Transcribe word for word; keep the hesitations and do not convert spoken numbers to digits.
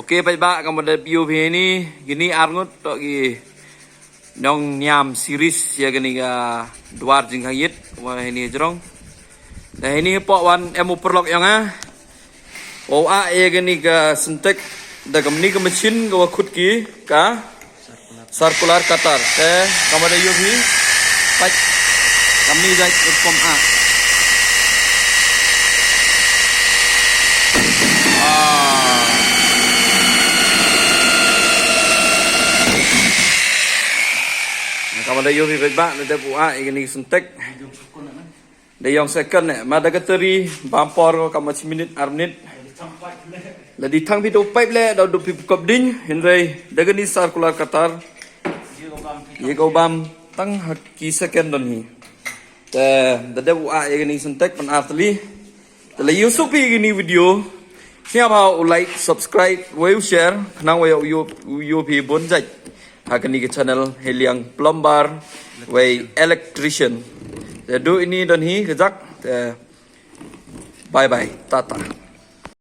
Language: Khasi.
Okay, paidbah, kumba da ïohi hi ni, kini arngut toh ki nongniam series ïa kani ka duar jingkhang ïit wa hi ni jrong. Da hi ni pok wan em u paralok ïong ah. Wa u ah ïa kani ka Sintex da kani ka machine ka wa khut ki ka circular cutter. Te kumba da ïohi hi. Pat kani jait u pom ah. Ah. Kumba da ïohi hi paidbah, da dep u ah ïa kani ka Sintex. Da ïong second ne, ma da ka tari bam por kumba shi minit, ar minit. La di thang phi da u pipe leh, da u du phi kop ding, hynrei da kani circular cutter ïa ka u bam tang ha ki second don hi. Te da dep u ah ïa kani Sintex pan ar tylli. Te la ïohi suk phi ïa kani video, sngewbha u like, subscribe, wei u share, khnang wei u ïoh, u ïohi phi bun jait ha kani ka channel Heliang Plumber wei Electrician. Te du ini don hi ka jak. Te bye bye, tata.